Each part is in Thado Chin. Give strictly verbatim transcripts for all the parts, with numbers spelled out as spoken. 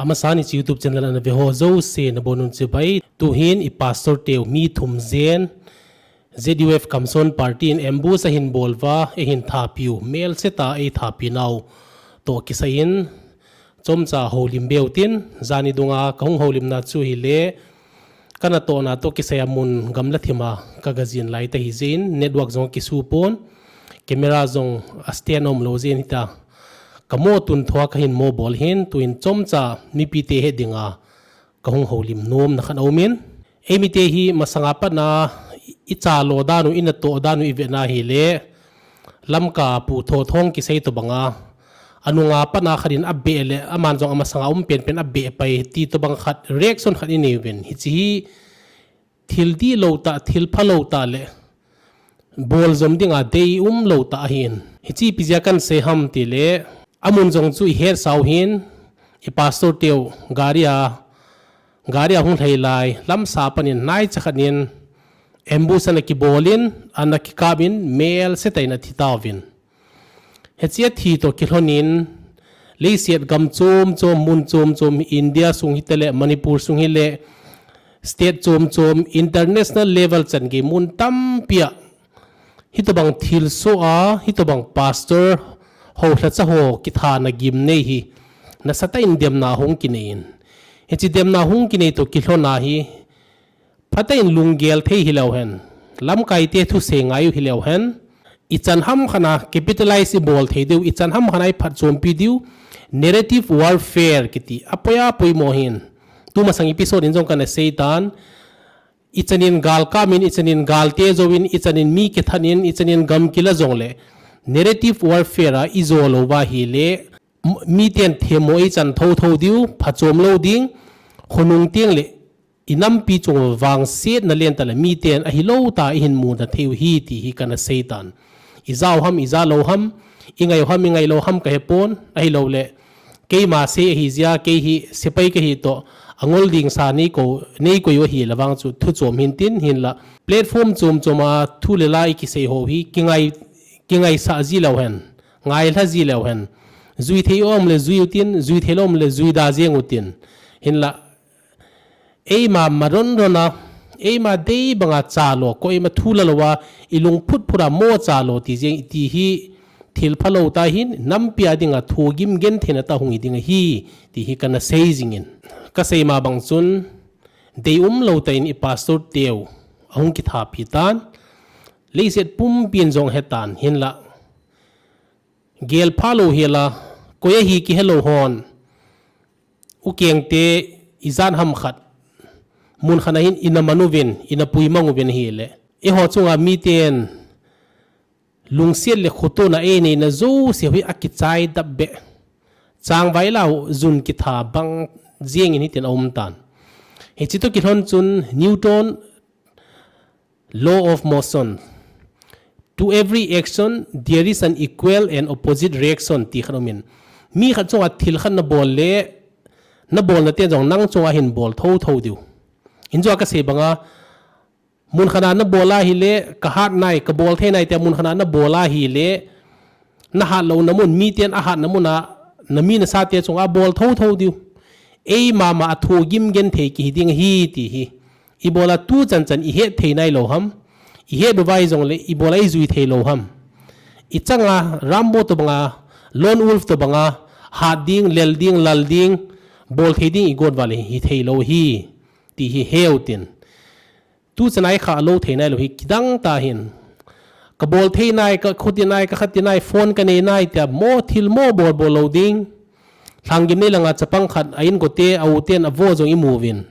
Amasan hiche YouTube channel ana ve ho jouse nabonun chibai. Tuhin i pastor teu mi thum jen Z U F Kamson Party in ambush ahin bol uva, eihin thapiu, melse tah a eithapi nau toh kisai in, chomcha houlim beu tin, jani dunga kahung houlimna chu hile, kanatohna toh kisai a mun gamla thima kagajin lai tahijeh in, network jong kisu pon, camera jong a stand umlou jeh in hita. Kamo tun thoa kahin mo bol hin, tuin chomcha mipite het dinga kahung houlim nomna khat aumin. Eimite hi masanga patna i chalo dan u, inatoh dan u ivetna hile, Lamka Pu Thothong kisei tobanga, anunga patna khat in abeh le, aman jong amasanga um penpen abeh pai ti tobang khat, reaction khat inei uvin. Hiche hi thil dihlou tah, thil phalou tah le, boljom dinga deium lou tah ahin. Hiche ipi jeh a kahin sei ham tile, amun jong chu ihet sau hin, i pastor teu gari a, gari a hung lhai lai, lamsa panin naicha khat in, ambush ana kibol in, ana kikap in, melse tah in athi tauvin. Hiche athi toh kilhonin, leiset gam chom chom, mun chom chom, India sung hitale, Manipur sung hile, state chom chom, international level chan gei mun tampia, hitobang thilsoh a, hitobang pastor, houlhacha ho kithana gimnei hi, nasatah in demna hung kinei in. Hiche demna hung kinei toh kilhona hi, phatah in lunggel thei hileu hen, lamkaite thusei ngai u hileu hen, ichan hamkhat a capitalize ibol thei diu, ichan hamkhat a iphatchompi diu, narrative warfare kiti, apoi a poimo hin. Tumasang episode in jong kana seitan, ichan in gal kamin, ichan in galte jouvin, ichan in mi kithanin, ichan in gam kila jongle, narrative warfare a ijo louva hile, miten themmo eichan thotho diu, phachom lou ding, khonung tengle, inampi chunga vangsetna lentah le miten ahilou tah ihin muna theiu hi ti hi kana seitan. Ijau ham, ijalou ham, ingaiu ham, ingailou ham kahepon, ahiloule, keima sei ahijeh a, kei hi sepai kahi toh, angol dingsa neikoi u ahile vang chu thuchom hintin, hinla platform chom chom a thu le la ikisei ho hi kingaisah ji leu hen, ngailha ji leu hen, juithei umle jui utin, juithei lou umle juida jeng utin, hinla eima madon dona, eima dei banga chalo, koima thu lalouva, ilungphut phut a mo chalo ti jeng iti hi, thil phalou tah hin, nampia dinga thugim gentheina tah hung hi ding ahi, ti hi kana sei jingin. Kasei ma bang chun, deium lou tah in i pastor teu ahung kithapi tan, leiset pumpin jong hetan hinla, gelpha lou hela, koi ahi kihelou hon, ukengte ijat hamkhat, munkhat a hin ina man uvin, ina puimang uvin ahile, eiho chunga miten lungset le khotona eineina jouseu hi akichaidap beh, changvai lau jun kitha bang jengin hitin aumtan. Hiche toh kilhon chun Newton law of motion, to every action there is an equal and opposite reaction ti khat aumin. Mi khat chunga thil khat nabol le, nabolna ten jong nang chunga hin bol thotho diu. Hinjou a kasei banga, munkhat a nabol ahile, kahat nai, kabol thei nai tia munkhat a nabol ahile, nahat louna mun, miten ahatna muna, nami nasate chunga bol thotho diu. Eimama a thugim genthei kihi ding ahi ti hi, ibola tuchan chan ihet thei nailou ham, ihet uva jongle ibola ijui theilou ham. Ichanga Rambo tobanga, lone wolf tobanga, hat ding, lel ding, lal ding, bol thei ding igot uva le hitheilou hi, ti hi heutin. Tuchan a ikha lou thei nailou hi kidang tah hin. Kabol thei nai, kakhut in nai, kakhat in nai, phone kanei nai tia mo thil mo bol bol lou ding. Lhanggimnei langa chapang khat a inkote, a u ten avo jong imuvin.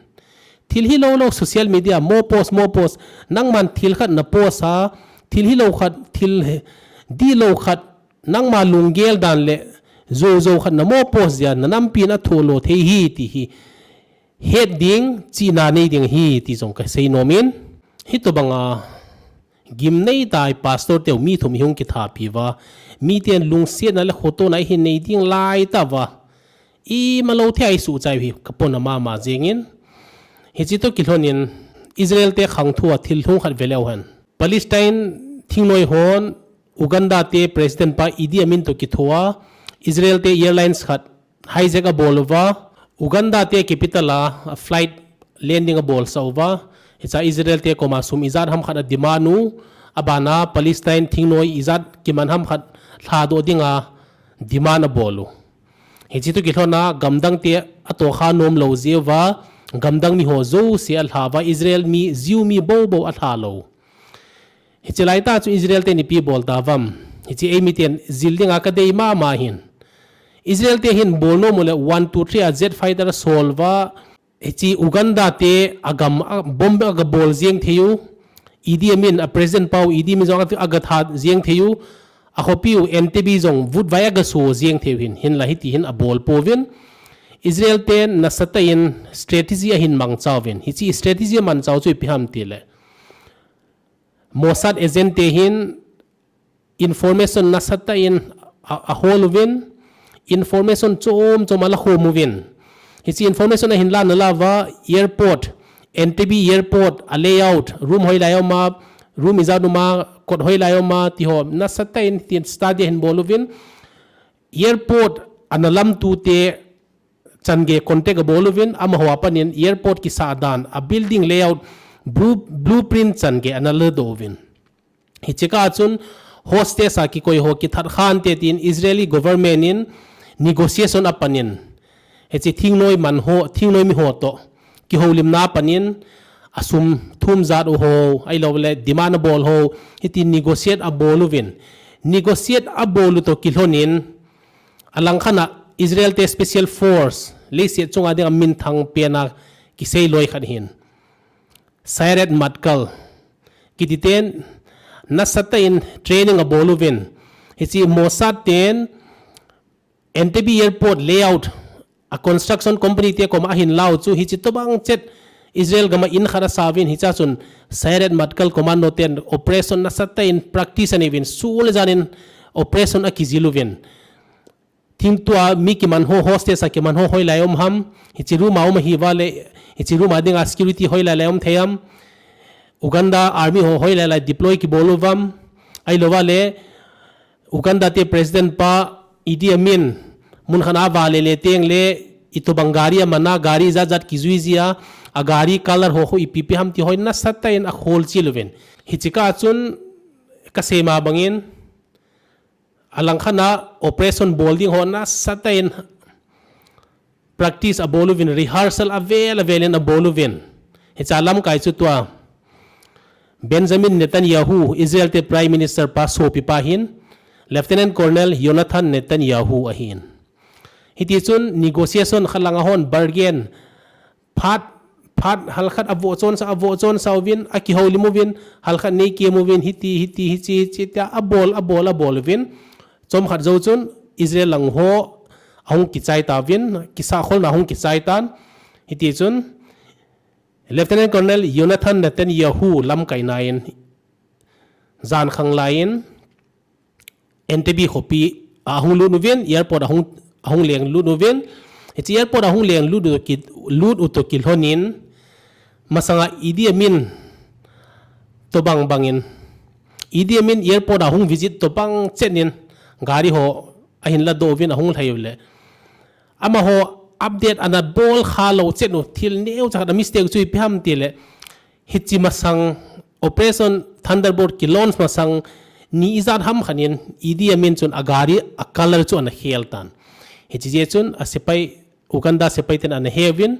Thil hilou lou social media, mo post, mo post. Nangman thil khat na post a, thil hilou khat, thil dihlou khat, nangma lunggel dan le, jou jou khat namo post jeh a, nanampin athulo thei hi ti hi. Het ding, chihna nei ding ahi ti jong kasei nomin. Hitobanga gimnei tah i pastor teu mi thum ihung kithapi uva, miten lungsetna le khotona ihin nei ding laitah uva, imalou thei a isuhchai u hi kapona mama jengin. Hiche toh kilhonin Israel te khangthua thil lhung khat veleu hen. Palestine thingnoi hon Uganda te president pa Idi Amin toh kithua Israel te airlines khat hijack abol uva, Uganda te capital a, a flight landing abol sah uva. Hiche a Israel te koma sum ijat ham khat ademand u, abana Palestine thingnoi ijat kiman ham khat lhadoh dinga demand abol u. Hiche toh kilhona gamdang te atohkha nom lou jeh uva, gamdang mi ho jouse alha uva, Israel mi, Jew mi boubou alha lou. Hiche laitah chu Israel ten ipi bol tauvem. Hiche eimi ten jil dinga kadei mama hin. Israel te hin bol nom uleh one two three a jet fighter asol uva, hiche Uganda te agam a bomb agabol jeng thei u, Idi Amin a president pau, Idi Amin jong aga, agathat jeng thei u, akhopi u Entebbe jong vutvai agaso jeng thei u hin, hinla hiti hin abol pouvin. Israel ten nasatah in strategy ahin mangcha uvin. Hiche strategy amangcha u chu ipi ham tileh, Mossad agent te hin information nasatah in a, ahol uvin, information chom chom alakhom uvin. Hiche information ahin lana la uva airport, Entebbe airport a layout, room hoilai aum a, room ijat um a, kot hoilai aum a, ti ho nasatah in tin study ahin bol uvin. Airport ana lamtu te changei contact abol uvin, amaho a panin airport kisah dan, a building layout, blue, blueprint changei ana ladoh uvin. Hiche kah a chun hostage a kikoi ho kithat khan te tin Israeli government in negotiation apanin, hiche thingnoi man ho, thingnoi mi ho toh kihoulimna panin, asum thum jat u ho, ahilouleh demand abol ho, hiti negotiate abol uvin. Negotiate abol u toh kilhonin, alangkhat a Israel te special force, leiset chunga dinga minthang pen a kisei loi khat hin, Sayeret Matkal kiti ten nasatah in training abol uvin. Hiche Mossad ten Entebbe airport layout a construction company te koma ahin lau chu, hiche tobang chet Israel gam a in khat asa uvin, hiche a chun Sayeret Matkal commando ten operation nasatah in practice anei uvin, sun le jan in operation akijil uvin. Thingtua mi kiman ho, hostage a kiman ho hoilai um ham, hiche room a um ahi uva leh, hiche room a dinga security hoilai lai um thei ham, Uganda army ho hoilai lai deploy kibol uvam, ahilouva leh Uganda te president pa Idi Amin mun khat a avale le teng le, itobang gari aman a, gari jat jat kijui jia, a gari color ho khu ipi ipi ham ti ho nasatah in akholchil uvin. Hiche kah a chun kasei ma bangin, alangkhat a operation bol ding ho nasatah in practice abol uvin, rehearsal avel avel in abol uvin. Hiche a lamkai chu tua Benjamin Netanyahu, Israel te Prime Minister pa sopi pa hin, Lieutenant Colonel Jonathan Netanyahu ahin. Hiti chun negotiation khat lang a hon bargain, phat, phat halkhat avoh chonsa, avoh chonsa uvin, akihoulim uvin, halkhat nei kem uvin, hiti, hiti, hiche, hiche, tia abol, abol, abol uvin. Chomkhat jou chun Israel lang ho ahung kichai tauvin, kisah kholna ahung kichai tan. Hiti chun Lieutenant Colonel Jonathan Netanyahu lamkaina in, jankhang lai in, Entebbe khopi a ahung lut uvin, airport ahung, ahung leng lut uvin. Hiche airport ahung leng lut u toh ki, lut u toh kilhonin, masanga Idi Amin tobang bangin, Idi Amin airport ahung visit tobang chet in, gari ho ahin ladoh uvin ahung lhai u leh, amaho update ana bol kha lou chet u, thil neocha khat a mistake chu ipi ham tileh, hiche masang Operation Thunderbolt kilaunch masang ni ijat ham khat in Idi Amin chun agari a color chu ana khel tan. Hiche jeh chun asepai, Uganda sepai ten ana he uvin,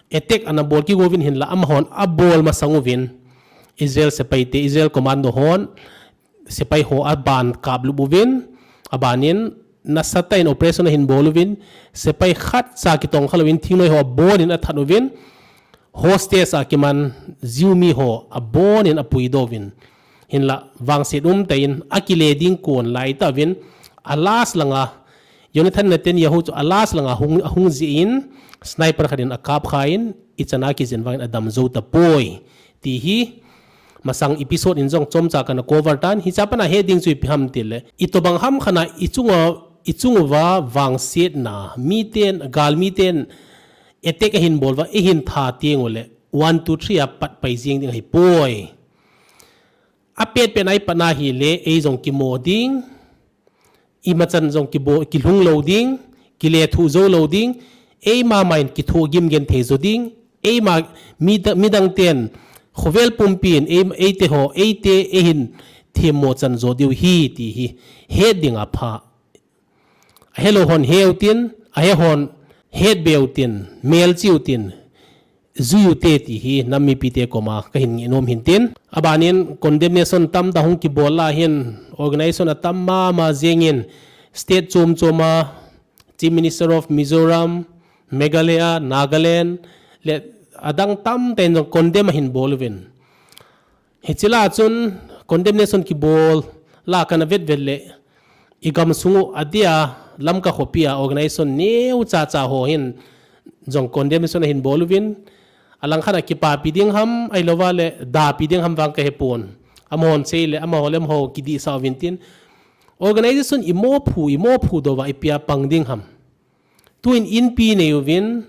attack ana bol kigo uvin, hinla amahon abol masang uvin, Israel sepai te, Israel commando hon sepai ho aban kap lup uvin, abanin nasatah in operation ahin bol uvin, sepai khatcha kitongkha louvin thingnoi ho abonin athat uvin, hostage a kiman Jew mi ho abonin apuidoh uvin. Hinla vangset umtah in akile ding kon laitah uvin, a last langa, Jonathan Netanyahu chu a last langa hung, ahung jeh in, sniper khat in akap kha in, ichan a kijin vangin adam jou tapoi. Ti hi, masang episode in jong chomcha kana cover tan, hiche a pat a he ding chu ipi ham tileh, itobang ham khat a ichunga, ichung uva vangsetna, miten, galmiten attack ahin bol uva, eihin that teng uleh, one, two, three a pat pai jeng ding ahipoi. Apet pet a ipatna hileh, ei jong kimo ding, imachan jong kibo, kilhung lou ding, kilethuh jou lou ding, eima ma in kithoh gimgen thei jo ding, eima mi da-, midang ten khovel pumpin ei, eite ho, eite eihin themmo chan jo diu hi ti hi het ding apha. Ahelou hon heu tin, ahe hon het beu tin, melchiu tin, juiu te ti hi nam mipite koma kahin ngeh nom hin tin. Abanin condemnation tamtah hung kibol a hin organization atam mama jengin state chom choma Chief Minister of Mizoram, Meghalaya, Nagaland, le adang tamtah in jong condemn ahin bol uvin. Hiche lah a chun condemnation kibol lah a kana vetvet le i gamsung u adia Lamka khopi a organization neocha cha ho hin jong condemnation ahin bol uvin, alangkhat a kipapi ding ham, ahilouva le dapi ding ham vang kahepon. Amahon sei le amaho le amaho kidihsah uvin tin. Organization i mophu, i mophu dou va ipi a pang ding ham. Tuin inpi nei uvin,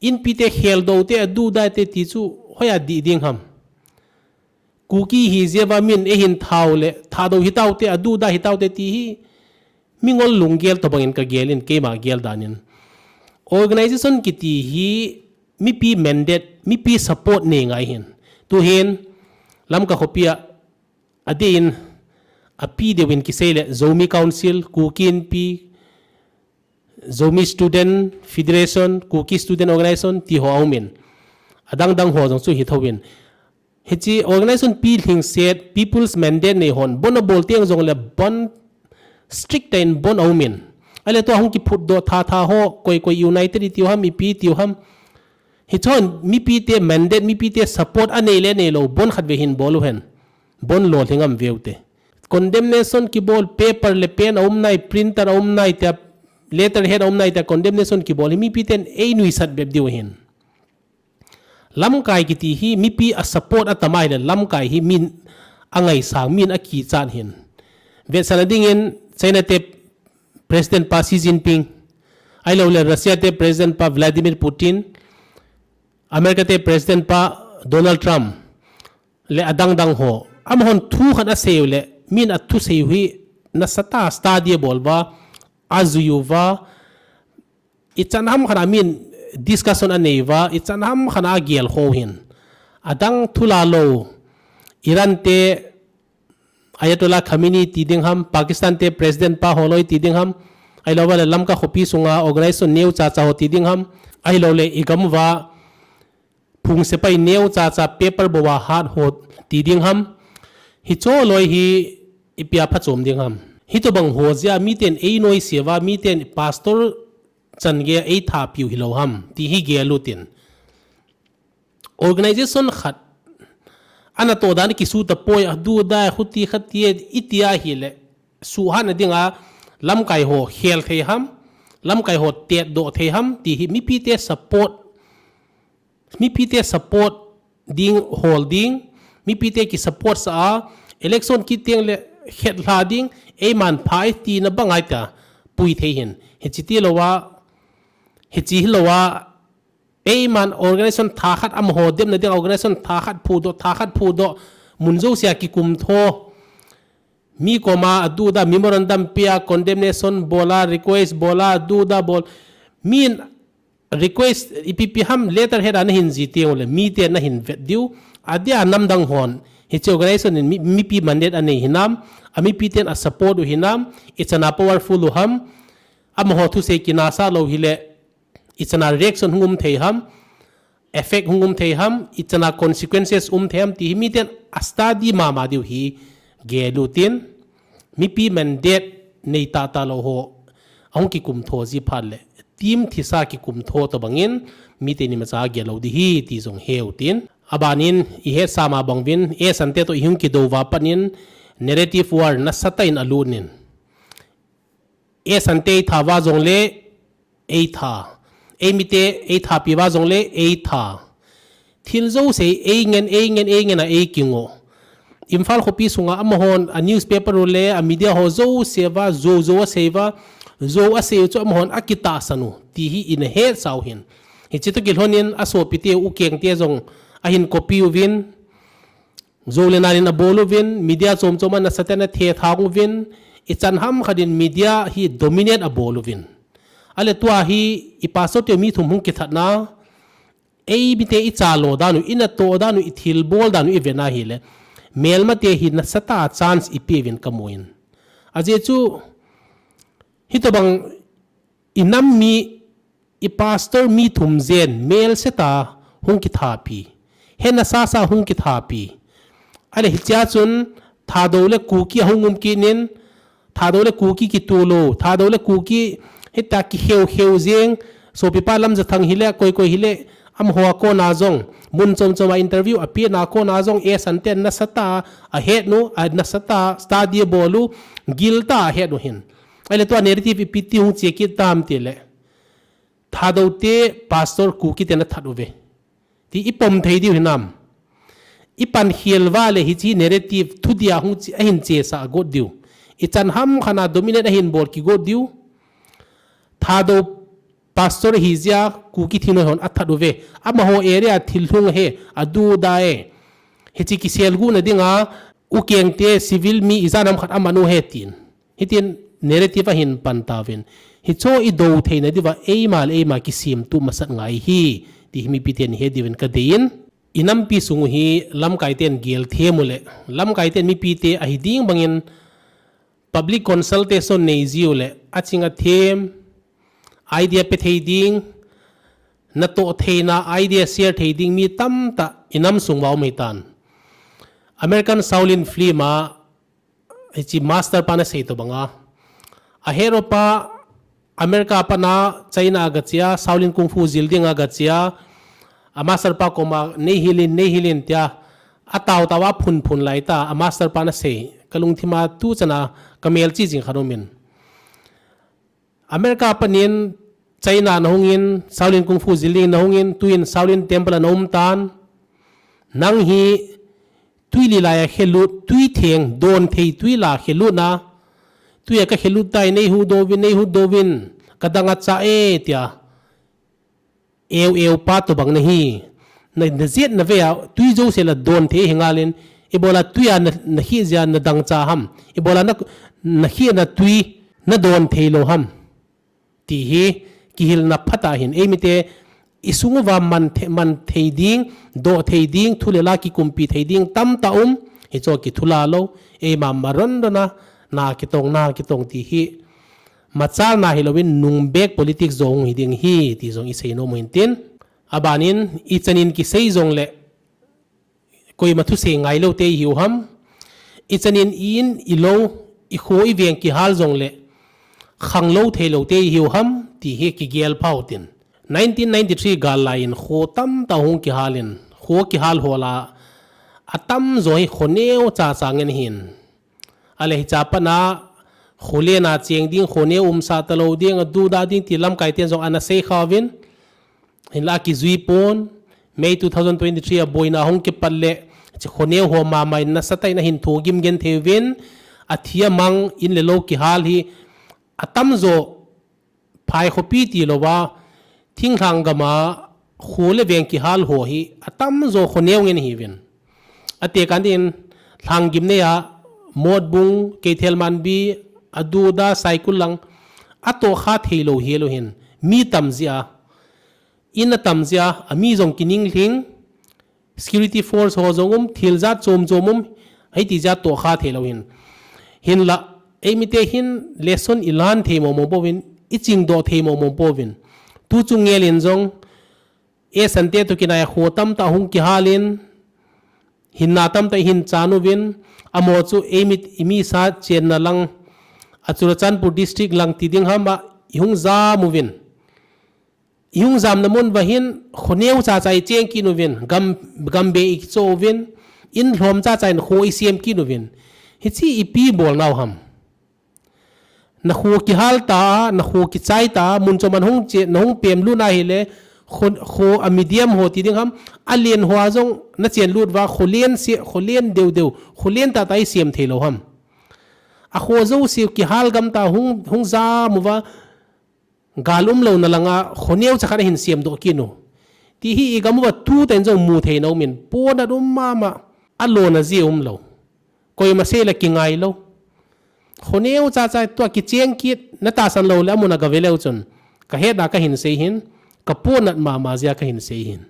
inpi te kheldou te, aduda te ti chu hoiya dih ding ham. Kuki hi jeh a min eihin thau le, Thadou hitau te, aduda hitau te ti hi, mingol lunggel tobangin kagel in, keima gel danin. Organization kiti hi mipi mandate, mipi support nei ngai hin. Tuhin, Lamka khopi a, adeh in, api deuin kisei le, Zomi Council, Kuki Inpi, Zomi Student Federation, Kuki Student Organization, ti ho aumin. Adang dang ho jong chu hithouvin. Hiche organization pilhingset, people's mandate nei hon, bon abol teng jongle bon strict in bon aumin. Ahile tua hung kiphutdoh tha tha ho, koi koi united itiu ham, ipi itiu ham. Hichun mipi te mandate, mipi te support anei le neilou, bon khat ve hin bol uhen. Bon lolhing am veu te. Condemnation kibol, paper le pen aum nai, printer aum nai tia, letterhead aum nai tia, condemnation kibol hi mipi ten einuisat bep diu hin. Lamkai kiti hi mipi a support atam ahile lamkai hi min angaisang, min akichat hin. Vetsahna dingin China te President pa Xi Jinping, ahilou le Russia te President pa Vladimir Putin, America te President pa Donald Trump, le adang dang ho. Amahon thu khat asei u le, min athusei u hi nasatah a study abol uva, ajui uva, ichan ham khat a min discussion anei uva, ichan ham khat a agel khou hin. Adang thu la lou, Iran te Ayatollah Khamenei ti ding ham, Pakistan te President pa holoi ti ding ham, ahilou le Lamka khopi sunga organization neocha cha ho ti ding ham, ahilou le igam uva, phung sepai neocha cha paper bou a hat ho ti ding ham. Hicho loi hi ipi a phachom ding ham. Hitobang ho jeh a miten einoise uva, miten pastor chan gei a eithapiu hilou ham, ti hi gel utin. Organization khat, anatoh dan kisuh tapoi, aduda, khuti khati, iti ahile, suhhatna dinga, lamkai ho khel thei ham, lamkai ho tetdoh thei ham, ti hi mipi te support, mipi te support ding, hol ding, mipi te kisupport sah a, election kit teng le khetlha ding, eiman pha e tina bang ahi ta, pui thei hin. Hichi ti lou a, hichi hilou a, eiman organization thakhat amaho demna ding, organization thakhat phudoh, thakhat phudoh, mun jousea kikumtho. Mi koma aduda memorandum pia, condemnation bola, request bola, aduda bol. Min request ipi ipi ham letterhead a nahin jih teng ule, mite nahin vet diu. Adia namdang hon, hiche organization in mi, mipi mandate anei hinam, amipi ten asupport u hinam, ichana powerful u ham, amaho thusei kinasa lou hile, ichana reaction hung um thei ham, effect hung um thei ham, ichana consequences um thei ham, ti hi miten astudy mama diu hi gel utin, mipi mandate nei tahtah lou ho, ahung kikumtho ji phat le, team thisa kikumtho tobangin, miten imacha gel lou ding ahi, ti jong he utin. Abanin, ihetsa ma bang uvin, eisante toh ihung kidou uva panin, narrative war nasatah in alut in. Eisante eitha uva jongle, eitha. Eimite eithapi uva jongle, eitha. Thil jouse, eingen, eingen, eingen a eikingo. Imphal khopi sunga amahon, a newspaper u le, a media ho jouse uva, jou, jou asei uva, jou asei u chu amahon akitahsan u. Ti hi ina hetsau hin. Hichi toh kilhonin, asopite, ukengte jong, ahin copy uvin, Jou le nal in abol uvin, media chom chom a nasatah in athe thang uvin, ichan ham khat in media hi dominate abol uvin. Ale tua hi i pastor te mi thum hung kithatna, eimite i chalo dan u, i natoh dan u, i thilbol dan u i vena hile, melmate hi nasatah a chance i peuvin kamu in. Ajeh chu, hitobang i nam mi, i pastor mi thum jen, melse tah hung kithapi. Hena sasa hung kithapi. Ale hichea chun, Thadou le Kuki ahung um kit in, Thadou le Kuki kituh lou, Thadou le Kuki hita kikheu kheu jeng, sopipa Lamjathang hile, koi koi hile, amaho a kona jong, mun chom chom a interview apehna kona jong, S N ten nasatah a het u, a nasatah a study abol u, giltah a het u hin. Ale tua narrative ipi ti hung che kit tam tile, Thadou te pastor Kuki ten athat uve ti i pom thei diu hinam? I pankhel uva le hiche narrative thudia hung che, ahin chesah got diu. I chan hamkhat a dominate ahin bol kigot diu. Thadou pastor ahijeh a Kuki thingnoi hon athat uve. Amaho area thil lhung ahi, adu da e. Hiche kiselguhna dinga, U Keng te civil mi ijat ham khat aman u ahi tin. Hitin narrative ahin pan tauvin. Hicho i do theina diuva eima le eima kisemtup masat ngai ahi, ti hi mipiten ihet diuvin kadei in. I nampi sung u hi lamkai ten gel them u le, lamkai ten mipite ahi ding bangin public consultation nei jiu le, aching athem, idea pe thei ding, natoh theina idea share thei ding mi tamtah i nam sung uva um ahitan. American Shaolin film a hiche master pan asei tobanga, a hero pa America a pat a China a gache a, Shaolin Kung Fu jil dinga gache a, a master pa koma, "Nei hilin, nei hilin," tia, atao tao a phun phun lai tah a master pan asei, kalungthim a tuchan a kamelchih jing khat aumin. America a pat in China nahung in, Shaolin Kung Fu jil ding nahung in, tuin Shaolin Temple a naum tan. Nang hi tui lilai a khelut, tui theng, don thei tui la khelutna. Tui a kakhelut tai, nei huhdoh uvin, nei huhdoh uvin, kadang acha e, tia. Eu eu pa tobang nahi. Na, najet nave a, tui jouse la don thei hi ngal in, ibola tui a na, nakheh jeh a nadang cha ham. Ibola na, nakhehna tui, nadon thei lou ham. Ti hi kihilna phatah hin, eimite i sung uva man thei, man thei ding, doh thei ding, thu le la kikumpi thei ding tamtah um, hicho kithula lou, eima maron ron a, na kitong, na kitong ti hi, machalna hilouvin nungbeh politics jong hi ding ahi, ti jong i seinom u hintin. Abanin, i chanin kisei jongle, koima thusei ngai lou te ihiu ham. I chanin i in, i lou, i kho, i veng kihal jongle, khang lou thei lou te ihiu ham, ti hi kigel pha utin. Nineteen ninety-three gal lai in kho tamtah hung kihal in, kho kihal ho lah a, atamjo hi kho neo chacha ngen ahin. Ale hiche a pat a, kho len a cheng ding, kho neo umsah talou ding, adu da ding ti lamkai ten jong ana sei kha uvin. Hinlah kijui pon, May two thousand twenty-three a boina hung kipat le, hiche kho neo ho mama in nasatah in ahin thogim genthei uvin, athi amang in le lou kihal hi, atamjo phai khopi tilouva, thinglhang gam a kho le veng kihal ho hi, atamjo kho neo ngen ahiuvin. Atekah in, Lhanggimnei a, Motbung, Keithelmanbi, adu da, Saikul lang, atoh kha thei lou hel u hin, mi tam jeh a, in atam jeh a, ami jong kininglhing, security force ho jong um, thil jat chom chom um, hiti jeh a toh kha thei lou hin. Hinlah, eimite hin lesson i lan thei momo pouvin, i chingdoh thei momo pouvin. Tu chung ngel in jong, S N te toh kinai a kho tamtah hung kihal in, hinna tamtah i hin chan uvin, amaho chu eimi, i misa chenna lang, a Churachandpur district lang ti ding ham a, i hung jam uvin. I hung jamna mun uva hin, kho neo chacha i cheng kit uvin, gam, gam bei i kichoh uvin, in lhom chacha in kho i sem kit uvin. Hiche ipi bolnau ham. Na kho kihal ta, na kho kichai ta, mun chom a na hung che, na hung pem lut na hile, kho, kho a medium ho ti ding ham, alen ho a jong na chen lut uva, kho len se, kho len deu deu, kho len tah tah i sem thei lou ham. A kho jouse kihal gam tah hung, hung jam uva, gal umlouna lang a, kho neo cha khat ahin semdoh kit u. Ti hi i gam uva tutah in jong mu thei na um in, ponat um mama, alona jeh umlou. Koima sei le kingai lou. Kho neo chacha tua kicheng kit, na tahsan lou le amun a gave leu chun, Ka het a ka hin sei hin, ka ponat mama jeh a ka hin sei hin.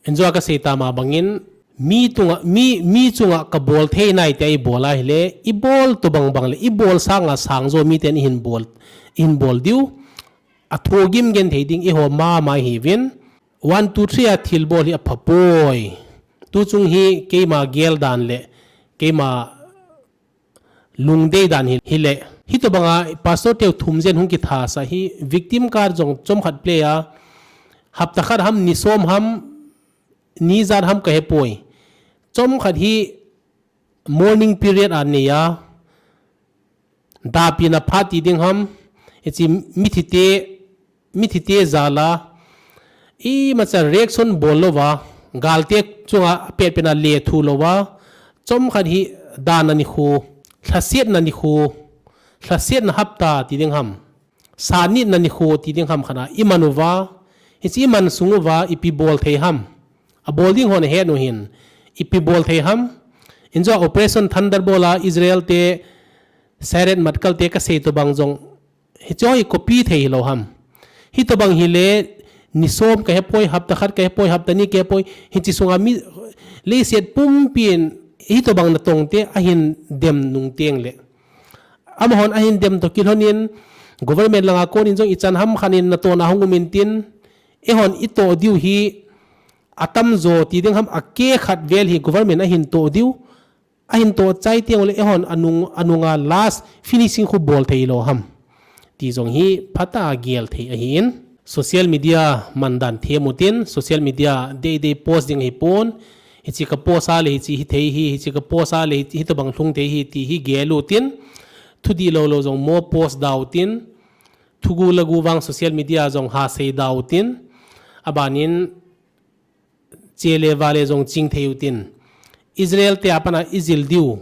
Injo ka sei tama bangin, mi tunga, mi, mi chunga ka bol thei nai te i bol a hile, i bol to bang bang le, i bol sanga sang jo mi ten i hin bol, i hin bol diu. A thogim gen thei ding i ho mama hi vin. One, two, three a thil bol hi a pha poi. Tu chung hi keima gel dan le, keima lungdei dan hi, hi le. Hitobanga pastor teu thum jen hung kitha sa hi victim card jong chomkhat play a. Hapta khat ham, ni som ham, ni jan ham ka he poi. Chomkhat hi mourning period a nei a. Dapina phat ti ding ham. Hichi mithi te, mithi te jal a. Imacha reaction bol louva. Galte chunga pet pena le thu louva. Chomkhat hi dana nikho. Lhasetna nikho. Lhasetna hapta ti ding ham. Sanitna nikho ti ding ham khat a. I man uva. Hichi i man sung uva. Ipi bol thei ham. A bol ding hon he nu hin. Ipi bol thei ham. Injo Operation Thunderbolt a Israel te Sayeret Matkal te ka sei tobang jong. Hicho hi copy thei hilou ham. Hitobang hile ni som ka he poi, hapta khat ka he poi, hapta ni ka he poi. Hichi sunga mi leiset pumpin hitobang natong te ahin dem nung teng le. Amahon ahin dem to kilhonin government langa konin jong i chan ham khanin natona hung umin tin. Eihon i to diu hi atam jo ti ding ham a ke khat vel hi government ahin to diu. Ahin to chai teng le eihon anung, anunga last finishing khu bol thei lou ham. Ti jong hi phatah a gel thei ahin. Social media mandan them utin, social media dei dei post ding hi pon. Hichi ka post a le hichi hi thei hi, hichi ka post a le hichi hitobang lhung thei hi ti hi gel utin. Thudih lou lou jong mo post da utin. Thugu lagu vang social media jong ha sei da utin. Abanin che le va le jong ching thei utin. Israel te a pana i jil diu.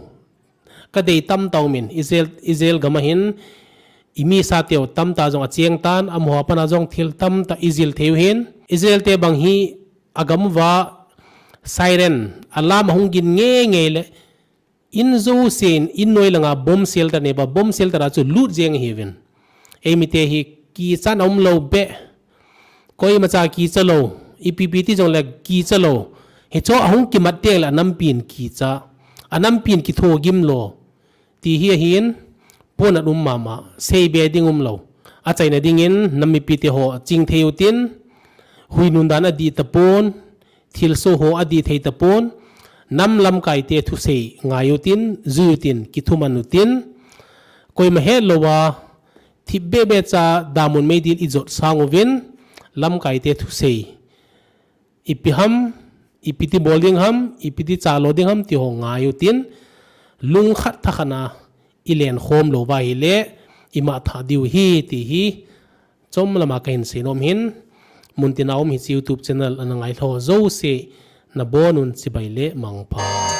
Ka dei tamtah umin. Israel, Israel gam a hin i mi sa teu tamtah jong a cheng tan, amaho a pana jong thil tamtah i jil thei u hin. Israel te bang hi a gam uva siren, alarm ahung gin ngei ngei le in jousen, in noi langa bomb shelter nei ba, bomb shelter a chu lut jeng hi uvin. Eimi te hi kichat a um lou beh. Koimacha kicha lou, ipi pi ti jong le kicha lou. Hicho ahung kimat teng le anampin kicha. Anampin kitho gim lou. Ti hi ahin, ponat um mama, sei be ding um lou. Achaina dingin, nam mipi te ho ching thei utin, hui nun dan adih tapon, thilsoh ho adih thei tapon, nam lamkai te thusei ngai utin, jui utin, kithuman utin, koima het louva, thip be be cha damun meidil i jot sang uvin, lamkai te thusei. Ipi ham, ipi ti bol ding ham, ipi ti chalo ding ham, ti ho ngai utin, lungkhat thakhat a i len khom louva hile, i mangthah diu hi, ti hi, chom lama ka hin sei nom hin, muntina um hichi YouTube channel ana ngai lou jouse, nabonun chibai le mangpha.